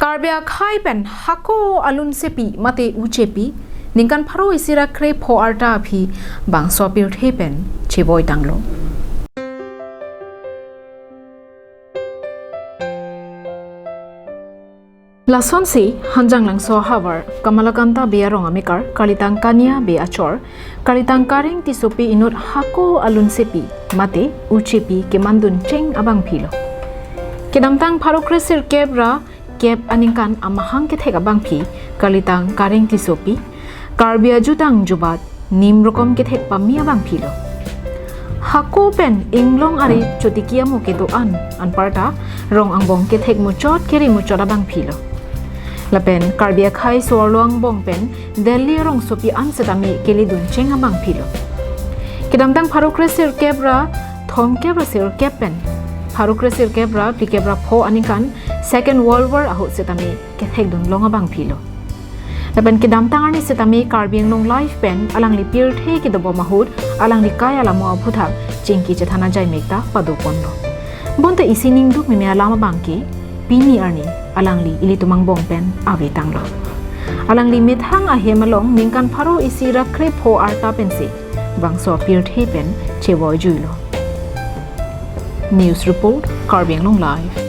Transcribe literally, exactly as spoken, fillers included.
Karbi akhai pen hako alunsepi mate uchepi ningkan pharo isi ra krepho arta aphi bangso apirthe pen chevoi tanglo. Lasonsi Hanjanglangso havar Kamalakanta Bey arong amekar Kalitang Kania Bey achor Kalitang Kareng Tissopi inut hako alunsepi mate uchepi kemandun cheng abangphilo. Kedamtang pharo kresirkep ra kep aningkan amahang kethek abangphi Kalitang Kareng Tissopi Karbi ajutang jubat nim rokom kethek pame abangphilo. Hako pen inglong ari chotiki amo kedo-an anparta rong angbong kethek muchot keri muchot abangphilo. Lapen Karbi akhai so-arlo angbong pen Delhi arongsopi an setame keledun cheng abangphilo. Kedamtang pharo kresirkep ra thomkep ra sirkep pen pharo kresirkep ra phlikep ra pho aningkan Second World War ahut setame kethekdun long abangphilo. Lapen kedamtang arni setame Karbi Anglong Live pen alangli pirthe kedobom ahut alangli kai alamo aphuthak chingki chethan ajai mekta padoponlo. Bonta isi ningduk meme alam abangke pini arni alangli ilitum angbong pen ave tanglo. Alangli methang ahem along ningkan pharo isi ra krepho arta pensi bangso apirthe pen chevoi juilo. News report, Karbi Anglong Live.